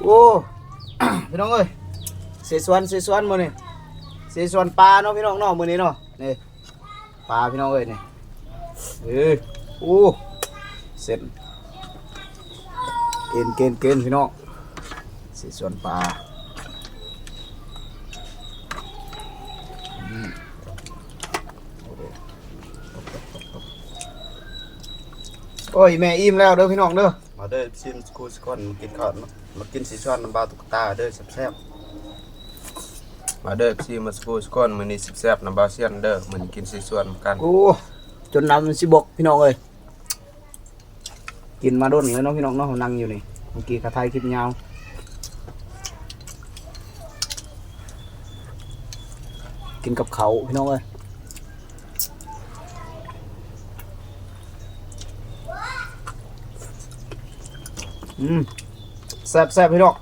ໂອ້ ພີ່ນ້ອງເອີຍ ເສສວນ ເສສວນມື້ນີ້ ເສສວນປາເນາະ ພີ່ນ້ອງເນາະ ມື້ນີ້ເນາະ ນີ້ ປາພີ່ນ້ອງເອີຍນີ້ ເອີ ໂອ້ ເສັ້ນ ເກນ ເກນ ເກນ ພີ່ນ້ອງ ເສສວນປາ ອືມ ໂອ້ຍ ແມ່ອີ່ມແລ້ວເດີພີ່ນ້ອງເດີ ມາເດີ ເອັຟຊີ ມາສະກູສະກ່ອນ ມາກິນເຂົ້າ ມາກິນເສສວນນຳບ່າວຕຸກກະຕາເດີ ແຊບໆ ມາເດີ ເອັຟຊີ ມາສະກູສະກ່ອນ ມື້ນີ້ແຊບໆ ນຳບ່າວຊຽນເດີ ມື້ນີ້ກິນເສສວນນຳກັນ ໂອ້ ຈົນນ້ຳມັນຊິບົກ ພີ່ນ້ອງເອີຍ ກິນມາດົນແລ້ວເນາະ ພີ່ນ້ອງເນາະ ນັ່ງຢູ່ນີ້ ເມື່ອກີ້ກະຖ່າຍຄລິບຍາວ ກິນກັບເຂົ້າ ພີ່ນ້ອງເອີຍ ອືມ ແຊບໆ ພີ່ນ້ອງ